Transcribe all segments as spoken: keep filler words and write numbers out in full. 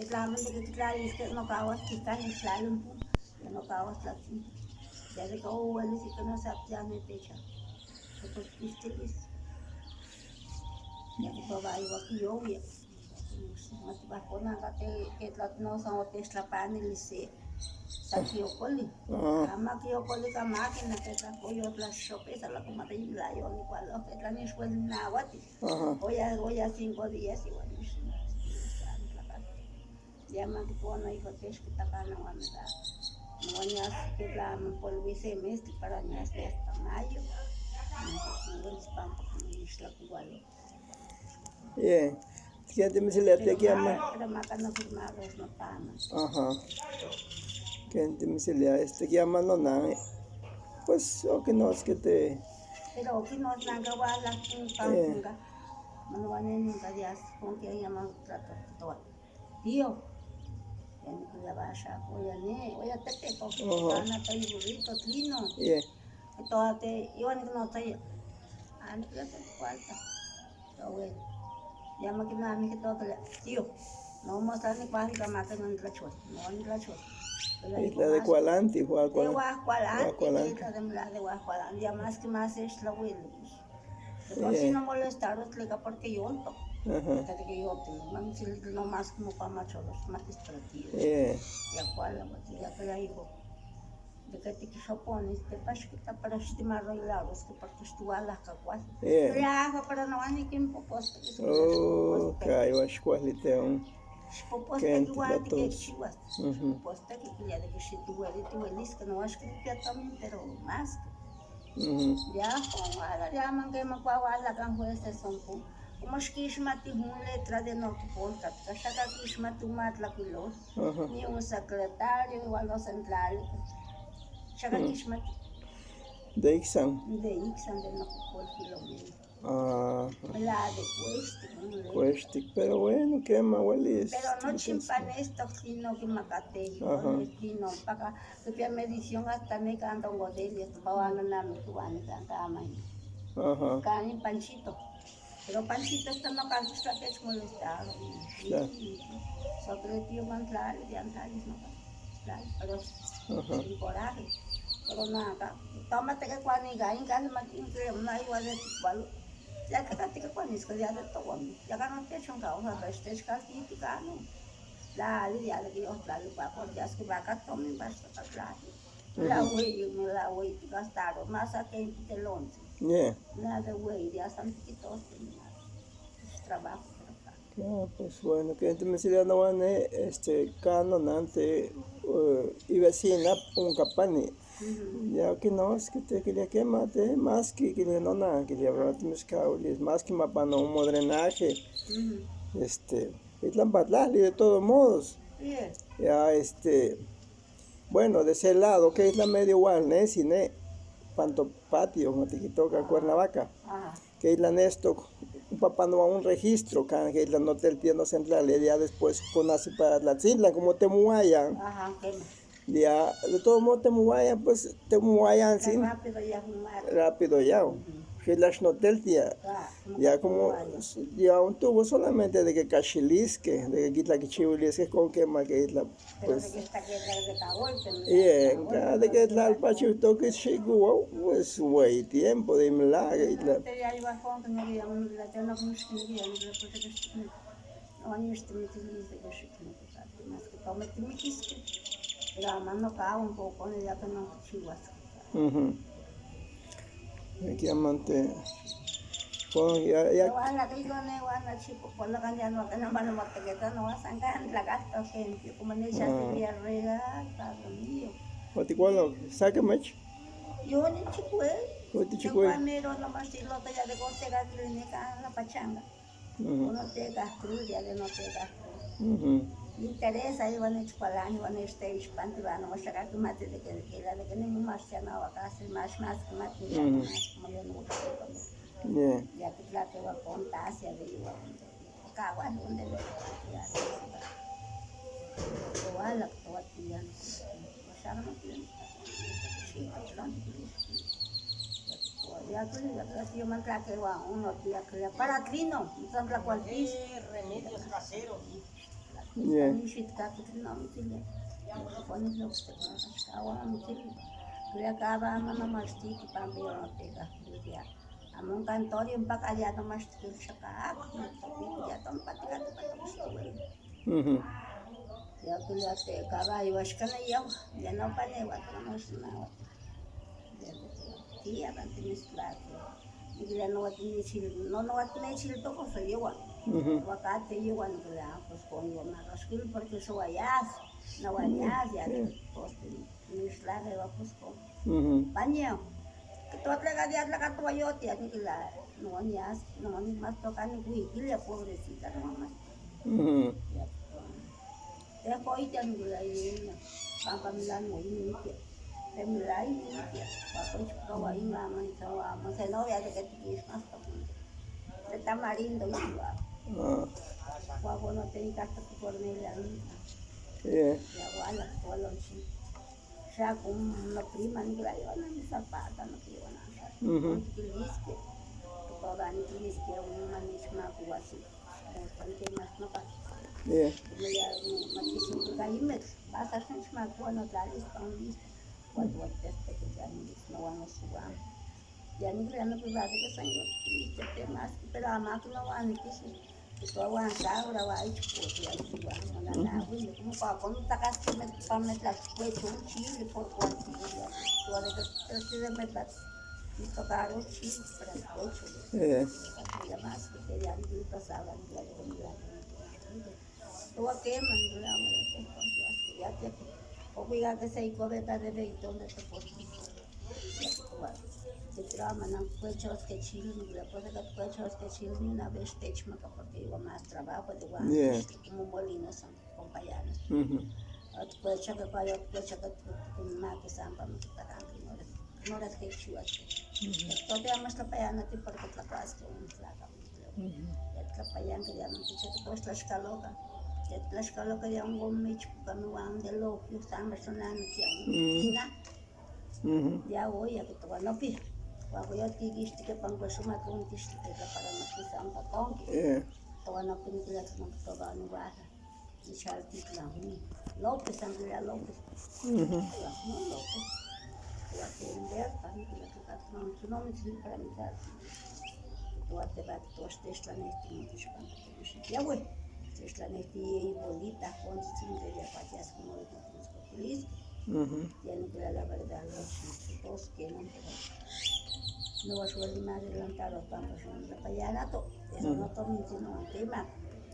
Tlaman de que quitlalisque no caguas quitas el slalom, ya no caguas tlatzin. Ya de que oh, bueno, sí que no se hacía ni pecha. Pues viste, pues, ya que todo va igual que yo, ya. No te vas con nada, que tlat no son o te eslapan y se. Saki okoli. Ajá. Ama que okoli ka máquina que tlat coyo tlat shope, esa la como te la yo ni cual, que tlat ni suel na guati. Ajá. Oya, oya cinco días y bueno, ya me pone hijo te es que tapana guamita. No, ya que la me polvise mes para ni hasta mayo. No, no, no, no, no, no, no, no, Bien. Kente miseli a te kiama. Pero maka no firmado es no pama. Ajá. Kente miseli a este kiama no na. Pues, o que no es que te. Pero aquí no es nada wala nunca, nunca. No van nunca días con que llama trato todo. Tío. Ya no podía bajar, oye, ne, oye, te te cojo, Ajá. Ana, te burrito, Trino. Yeah. Entonces, yo no estoy. Ah, no, ya te falta. Pero bueno, ya me quedé a mí que todo que le, tío, no vamos a estar ni cuál y la mata no ni la chua, no ni la chua. Isla de Cualanti, Juan De Cualanti. Guacualanti, Guacualanti. Isla de la de Guacualanti, ya más que más es la huele. Pero si no molestaron, explica porque yo no. Ajá. Hasta que yo te no, no, si no más como para macho los mates para ti. Yeah. Ya cuál la matilla que la digo. De que te quiso poner, te pas que te para estimar los lados, que porque estuvo a la cacuas. Yeah. Viaja, pero no van ni que un poco. Oh, kaiwa xkuajliteon. Poco Ken igual que tilatos. Chivas. Ujú. Poco que ya de que si tú hueles, tú hueles, que no vas que te también, pero más. Ujú. Ya, como ahora ya man que me cuava la can juez de son como xkixmati un letra de no que polka, ka xaka kixmati un matlacuilox, Ajá. Ni un secretario, igual no central. Xaka kixmati De Ixan. De Ixan de no que polka lo mismo. Ah, La de cueste, un letra. Cuestic. Pero bueno, qué más, huelis. Pero no chimpan esto, sino que macate, Ajá. Con el chino, paga, que pia medición hasta me canto godelia, que pavan a mi cubana, canta a mañana. Ajá. Cani panchito. Pero panchito está no canto, está que es molestado. Ya. Sobre tío Mantlal, de Antlales, no. Claro, pero Ajá. Sin coraje. Pero nada, tómate que cuando diga, en casa más que no hay igual de tu cual. Ya que te que cuando es que ya de todo, ya que no te echan causa, pero este es casi ticano. La idea de Dios, la luz va por ya es que va a tomar basta para claro. La güey, me la güey, te gastaron más a que en el once. Yeah. La de güey, ya están chiquitos, trabajo, pero acá. Ya, pues bueno, que entonces ya no van a este cano nante y vecina un capani. Ya que no, es que te quería que mate, más que quería no nada, quería ver mis caulis, más que mapano un drenaje. Este, y la de todos modos. Bien. Ya, este, bueno, de ese lado, que es la medio igual, ¿ne? Cine, panto patio, no te quito que Cuernavaca. Ajá. Que isla Néstor, un papá no va a un registro, que isla no te entiendo central, y ya después conoce para la isla, como te muayan, Ajá, que ya, de todo modo te muayan, pues te muayan sin rápido ya fumar. Rápido ya, que las no te tía, ya como ya un tubo solamente de que cachilisque, de que quita que chivilisque con que más que isla, Pero de pues, que está que de golpe, ¿no? y en cada de que la pachuto que chico, pues, güey, tiempo de milagro y la Te ya iba con que no había un la tela con que no había un la puerta que no ni este me dice que sí que no te sabe más que tome te me quisque. Pero a mano acá un poco de ya que no chihuas. Ujú. Aquí amante. Bueno, ya, ya. Wala que yo ne wala chico por la cantidad no que no van a morte que no vas a ganar la gasto gente como en esa diarrea, Padre mío. Mati cuando saca mech. Yo ni chico eh. Mati chico eh. Primero no más si lo ya de coste la clínica la pachanga. Ujú. Uno te gasto ya de no te gasto. Ujú. Interesa iban a escuela, iban a este espanto, iban a mostrar que mate de que de que la de que ni más se no va a casa más más que mate ya Ujú. Más como yo no gusta. Yeah. Ya que la te va a contar hacia de igual. Kawan donde le ya. Wala que va a tirar. O sea, no tiene. Sí, no. Ya que ya que yo me traje va uno día que le para trino, entonces la cual Eh, remedios caseros. Yeah. Ni shit ka kit no mi tile. Ko ni lo se ko ka wa mi tile. Kila ka ba ma no ma shti ki pa mi yo te ka. Ya. Amon kantori un pa ka ya no ma shti ki shaka. Ya ton pa ka pa shti. Mhm. Ya kila te ka ba yo shka na yo. Ya no pa ne wa to no shna wa. Tía, van a tener su plato. Y le no va a tener chile, no, no va a tener chile, todo se lleva. Mhm. Aguacate lleva, no le dan, pues con yo me rasquil porque eso allá, no allá, ya, pues, mis lagas, pues con Mhm. paño. Que tú atlegas de atlegas tú yo, tía, ni que la, no, ni as, no, ni más toca ni cuiquilla, pobrecita, no más. Mhm. Ya, pues, Te ko ite nula yina. Pampa milano yina ite. Te milai yina ite. Wa ko chika wa yina ma ita wa ma se no ya de que te quis más pa. De tamarindo y wa. Ah. Wa ko no te encanta tu por medio de la misma. Yeah. Ya wa la ko lo chi. Sa con una prima ni la yo na mi zapata no te yo na. Mhm. Con tu whisky. Toda ni whisky una misma kuwasi. Yeah. Yeah. Tuwa ke man la ma la te konti aske ya te. O kuiga ke sei ko beta de beito de te konti. Te drama na kwe chos ke chil ni la cosa que kwe chos ke chil ni una vez te chma ka porque iba más trabajo de guan. Yeah. Como molino son compañeros. Mhm. Ot kwe chos ke kwe ot kwe chos ke ma ke sampa ma ke takan no les no les ke chuas. Mhm. Todavía más la payana te porque la clase un flaca. Mhm. Ya tlapayan keriaman kichia pues tlaxkaloka. Ya tlaxkaloka ya un gomich kukami wan de lo yo están personando que Mm. Ina. Mhm. Ya voy a que te van a pi. Cuando yo te dije que pan con su matón te dije que para no pisar un patón. Yeah. Te van a pedir que la toma que te van a bajar. Ichal tiklan López, Andrea López. Mhm. Tiklan López. La que en ver también que la que está tomando su nombre, sí, para mi casa. Tuwa te va todos te están este mucho cuando te dice ya güey. Te están este y bolita con sin de ya patías como de Jalisco. Mhm. Tiene que la verdad los todos que no te no va a suerte más adelantado tanto son la payana to. Eso no tomen sino un tema.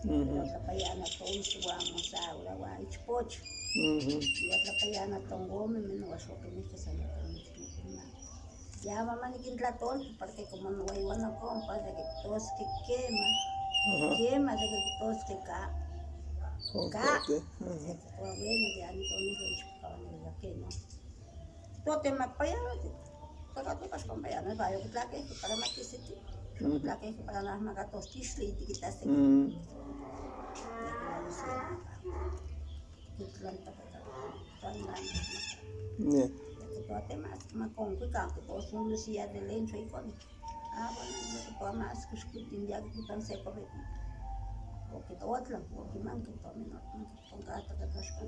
Mhm. Pero la payana to su vamos ahora va a ichpoch. Mhm. Y otra payana tongo me no va a suerte ni que se me Ya mamá ni quien trató porque como no hay una compa de que todos que quema. Ajá. Quema de que todos que ca. Con Ca. Corte. Ajá. Bueno, ya entonces lo chupaba la que no. Tote makpayana. Toka toka kompayana ba yo kutla ke para makisiti. Mhm. Kutla ke para na makatos kisli tikitase. Mhm. Kutlan toka toka. Tan na. Yeah. Tote mas makon kuka ko sun lucia de lencho y con. Ah, bueno, yo que puedo más que escuchen ya que tan seco de ti. O que otro, o que man que tome no. Con cada toca toca.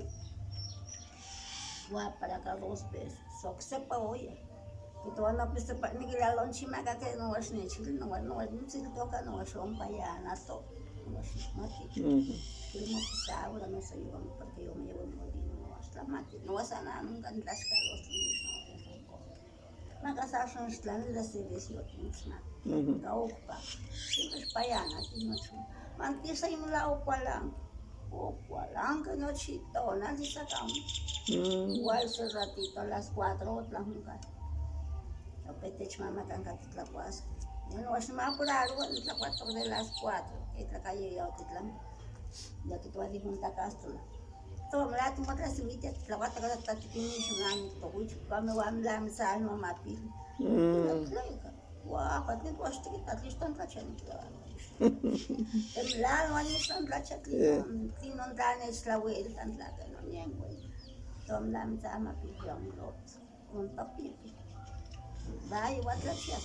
Wa para acá dos veces. Sok sepa oye. Y todo no pues sepa ni que la lonchi maga que no vas ni chile, no vas, no vas ni chile toca, no vas un payana to. No vas ni mati. Mhm. Que no pues ahora no sé yo porque yo me llevo un molino, no vas la mati, no vas a nada nunca ni las caros ni no. Makasashan shtlani la servicio tinsma. Mhm. Kaukpa. Siempre payana tinsma. Mantisa imla okwalan. Okwalan que no chito, nadie sacamos. Mm. Igual ese ratito a las cuatro otra nunca. Apetech mama kan katitlakuas. Yo no es más por algo, titlakuas de las cuatro. Esta calle ya otitlan. Ya que tú vas a juntar cástola. Tomla tu matra simite la wata kala tati kini shimani to wich kame wan la misa no mapi. Mm. Wa patin ko shti ta listan ta chen la. Em la no ni stan la chat li. Yeah. Ti non ta ne la wel tan la no nien wel. Tomla misa mapi yo lo. Con papi. Bai wa tla chia.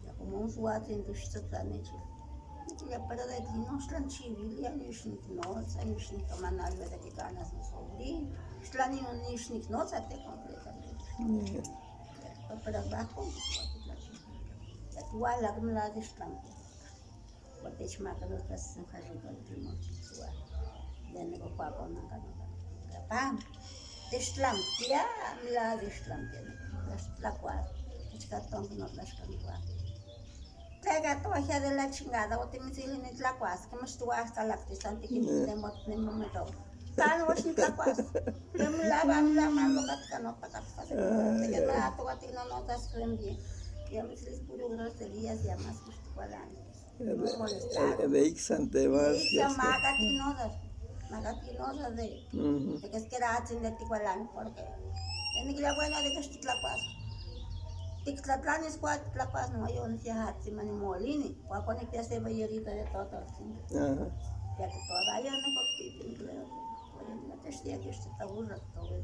Ya como un suatin tu shta ta ne chi. Ya, pero de ti no están chivilia, ni sniknosa, ni sniktoman algo de que ganas no sobrino. Están ni sniknosa te completamente. Pero bajo, igual la que me la de están. Porque es más que no estás en jarrito de primo, ya no lo pago, no gano. Pam, de están, ya, la de están, la cual, es cartón que no las canto. Tlaika toaja de la chingada, o te me sili ni tlacuas, que me estuvo hasta la que santi que me demo, me me to. Tan o sin tlacuas. Que me lava, me lava, me lo cata, no, para acá, para acá. Que me la toca, ti no, no estás bien. Ya me sili puro groserías, ya más que estuvo la. De Ixan te vas. Ixan, maga ti no das. Maga ti no das de. De que es que era atzin de ti, porque. En mi bueno de que estoy tlacuas. Tiktlatlanis kua tlakuas no yo ni hatzin mani molini. Kua koni pia se bayerita de todo así. Ajá. Ya que todavía no fue pipin, claro. Oye, no te estoy aquí, estoy taburra, todo.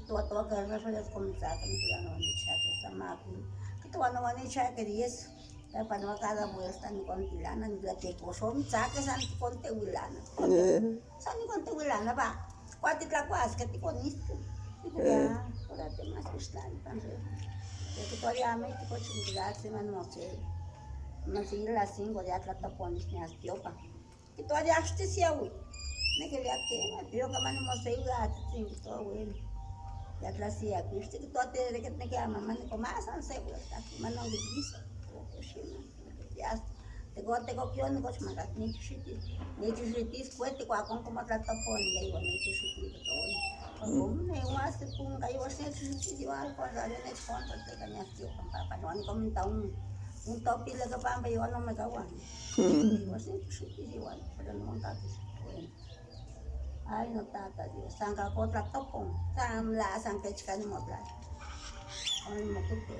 Todo, todo que no soy descomenzada, que me digan, no, ni chaque, esa máquina. Que tú no van a echar que diez. Pero para no cada vuelta ni con tilana, ni la que coso, ni chaque, esa ni con tewilana. Esa ni con tewilana, va. Kua titlakuaskeh tikonihtik? Ora timas kixtlalipan. Todavía me tikochontilatzin, no sé. No sé, las cinco ya tlatoponis nias tiopan. Kitoa ya axti siawi. Nikilia kema, pero kama nimosewi atzitzin kitoa weli. Ya tla siawi, axti kitoa te de que niki ama manikomasan se vuelta. Manongikiso. Ya. Teko, teko, kio nikochmakas nichixitis. Nichixitis kueti, kuakon komo tlatoponi, ya iwa nichixitis totoni. Kuakon ne iwa se punka, iwa se nichixitis, iwa al contrario, nechkontra, teka nias tiopan, papa, no, nikominta un, un topile ke pampa, iwa no me kawan. Iwa se nichixitis, iwa, pero no me kakis. Bueno. Ay, no, tata Dios, san kakotlatopon, san la, san kechka nimotla. Onimokuto.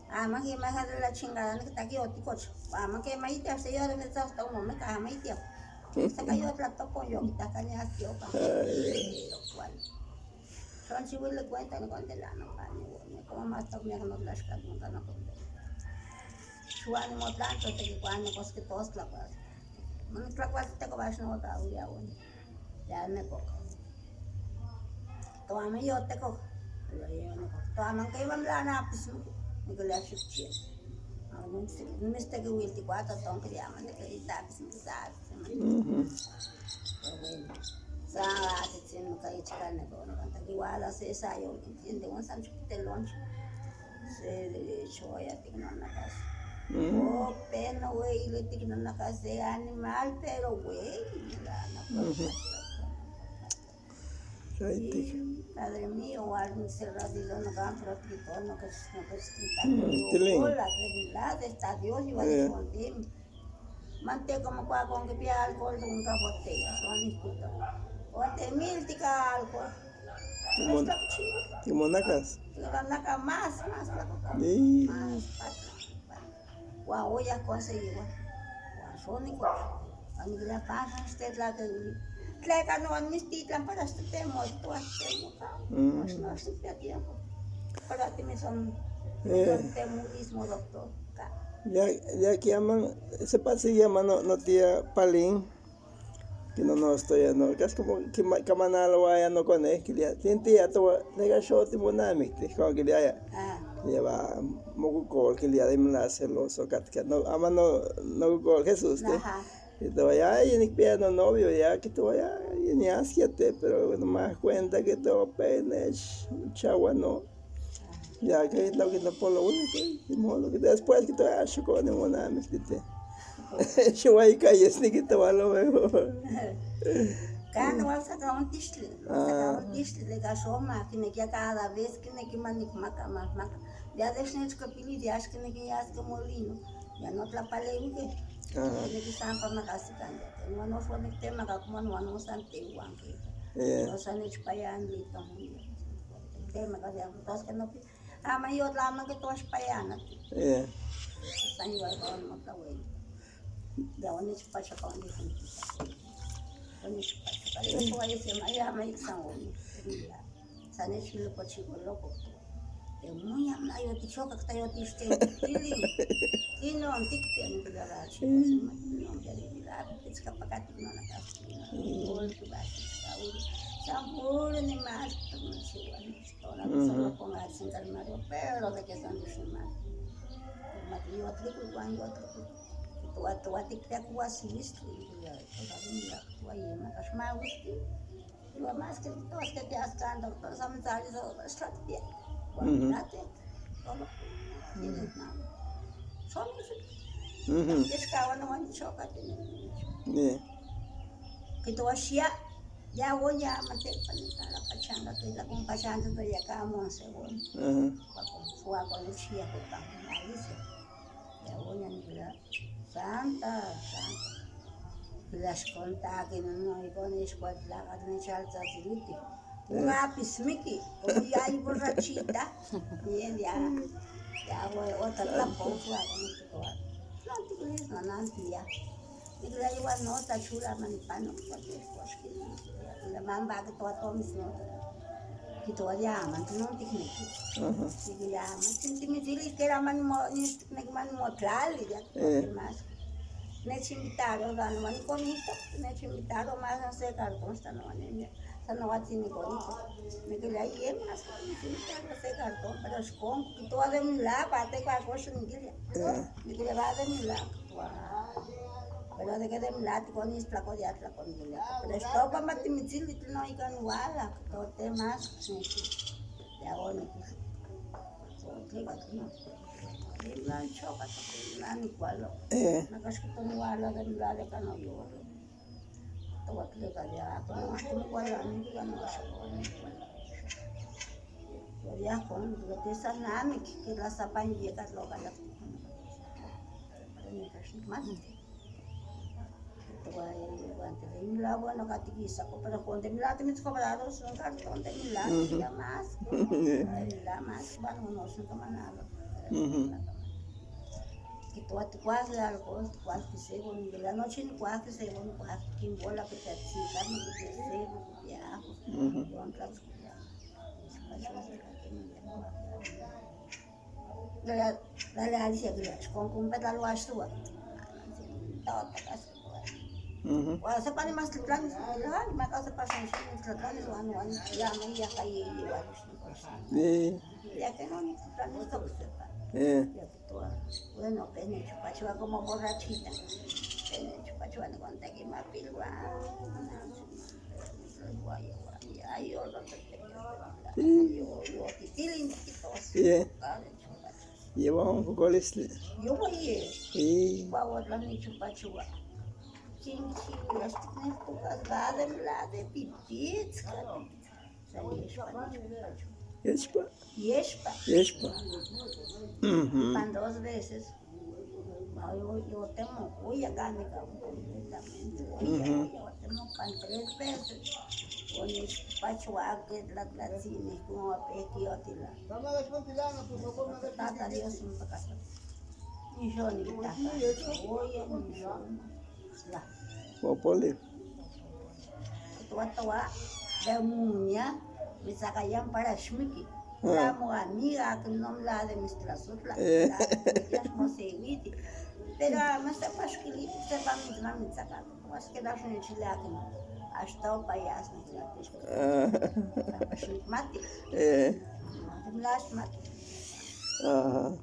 Ama kimaja de la chingada, nikitaki otikoch. Ama kema itias, señor, me estás tomando, me kama itias. Saka yo tlatopon, yo kitaka nias tiopan. Lo cual. Son chihuile cuenta, no conté la no, como más toco, me no las cargo, no conté. Chuan motlanto, te que cuando cos que todos la paz. Mano tlakuatiteko, axan otaauiya oni. Ya nekok. Toaman yotekok. Toaman kei iuan mla napismiki. Nikilia xikchia. Nimistekeuiltikoa totonki, ya man nikilia tapismiki, tapismiki. Pero bueno. Sa atzitzin kei chika nekok, nekok takiuala se sa yo. Entiende, wan san chukitelonchi. Se derecho ya tiknonakas. Oh, pena, güey, le tiknonakas de animal, pero, güey, la, la, Padre mío, al cerrado, no compro, no que no que Tiling. Hola, de verdad, está Dios, iba a responder. Manteca, como cuando que pia alcohol de un capote, son disputa. O te mil tica alcohol. Timon-, timonakas. Timonaka más, más, más. Wa oya conseguiwa. Wa sónico. Ani la pasa usted la que. Tleka no, ni ti tlan para este temo, esto hacemos. Pues no, este tiempo. Para ti me son, me son temo mismo, doctor. Ya, ya que llaman, se pasa y llaman, no, no tía Palín. Que no, no estoy, no, casi como que ma-, camanalo vaya no con él, que ya, tiene tía, todo, le gacho, tipo, nada, me, te, como que ya, ya. Ah. Lleva, moco col, que ya de la celoso, cat, cat, no, ama no, no col, Jesús, te. Ajá. Que te vaya, y ni pierdo novio, ya, que te vaya, y ni así, te, pero no me das cuenta que te va a pena, chagua, no. Ya que lo que no por lo bueno que, ni modo, que después que te vaya a chocar, ni modo, nada, me quité. Yo voy a calles, ni que te va a lo mejor. Kan wal saka un tixtli, saka un tixtli, le gaxoma, que me queda cada vez que me quema ni maka, maka, maka. Ya de shnech kapili, ya es que me queda ya es que molino. Ya no tlapaleuike. Tiene que estar para makasikan. No, no fue el tema, como no, no, sante, igual que. No, sane, chupayando y todo. Tema, que ya, entonces que no, ama yo, la ama que tú vas para allá, ¿no? San igual con no está bueno. Ya, bueno, chupacha con dijo. Bueno, chupacha, para eso ahí se me llama y San Juan. Sane, chulo, cochico, loco. Muña, mna, yo ti choca, ta yo ti este, tili. Ti no, ti que tiene que dar a chicos, no, ya de la, es capaz que no la casa, no, porque va a estar, seguro ni más, no sé, bueno, ahora solo con el sin calmar, pero de que son de su madre. Como que yo otro, cuando otro, tu, tu, ti que te acuas y listo, y ya, toda la vida, tu ahí, me has más, Lo más que todos que te has cantado, todos han salido, está bien. Cuando todo, tienes nada. Son esos. Es que ahora no han choca, tienen mucho. Que tú hacía, ya voy a meter para la pachanga, que la compachanga, que ya acabamos, según. Fue con Lucía, con la Alicia. Ya voy a entrar. Santa, santa. Las conta que no, no, y con es cual la carne chalza siriti. Una pismiki, como ya hay borrachita. Y él ya, ya voy otra tampoco, la conozco. No, tú crees, no, no, ya. Y la igual no, está chula, manipano, cualquier cosa. La mamba que todo, todo mis no. Que todo ya, man, no te crees. Y ya, man, sentí mis hijos que era man, mo, ni, ni man, mo, claro, y ya, más. Me invitaron, dan, man, bonito, me invitaron más a hacer cartón, esta no, ni, esta no va a tener bonito. Me quedé ahí, más, me invitaron a hacer cartón, pero es con, que todo de mi lado, para te cual cosa, ni que ya. Me quedé va de mi lado. Pero de que de mi lado, con mis placos, ya, placos, ni que ya. Pero esto, para matar mi chile, no, y con igual, todo temas, sí, sí. Ya, bueno, pues. Bueno, catequista, pero cuando me la tienes cobrado, son cartón de milagro, ya más, de milagro más, bueno, no, son como nada. Que tú a tu cuas, la alcohol, tu cuas, que se, bueno, de la noche en cuas, que se, bueno, cuas, que bola, que te así, carne, que te se, bueno, que te ajo, y otra cosa. Dale, dale, Alicia, que con comprar algo a su. Todo, todo, todo. Cuando se pone más temprano, se pone, ay, me acabo de pasar, sí, me trataron, bueno, bueno, ya me, ya caí, igual, sí, pues. Ya que no, ni temprano, esto que sepa. Ya que tú, bueno, pene chupachua como borrachita. Pene chupachua, no conté que me apilgua. Ay, yo no te, yo, yo, yo, Lleva un poco el este. Yo voy, eh. Sí. Guau, la ni chupachua. Chin, chin, las tienes pocas, va de la de pipits, Yeshpa. Yeshpa. Yeshpa. Van dos veces. No, yo, yo te mo-, voy a ganar completamente. Voy a, voy a, te mo-, pan tres veces. Con el pacho, ah, que la, la, sí, me como a pedir, yo te la. Tata Dios, un pacato. Ni yo, ni tata. Voy a, ni yo. La. Popole. Tuwa, tuwa, de muña, me saca ya para shmiki. La mo amiga, que no la de nuestra sutla, la de nuestra sewiti. Pero me sepa shkili, sepa mi, mi saca. Más que la shmiki la que no. Hasta o payas, me la que. Mati. Mati, mati. Ajá.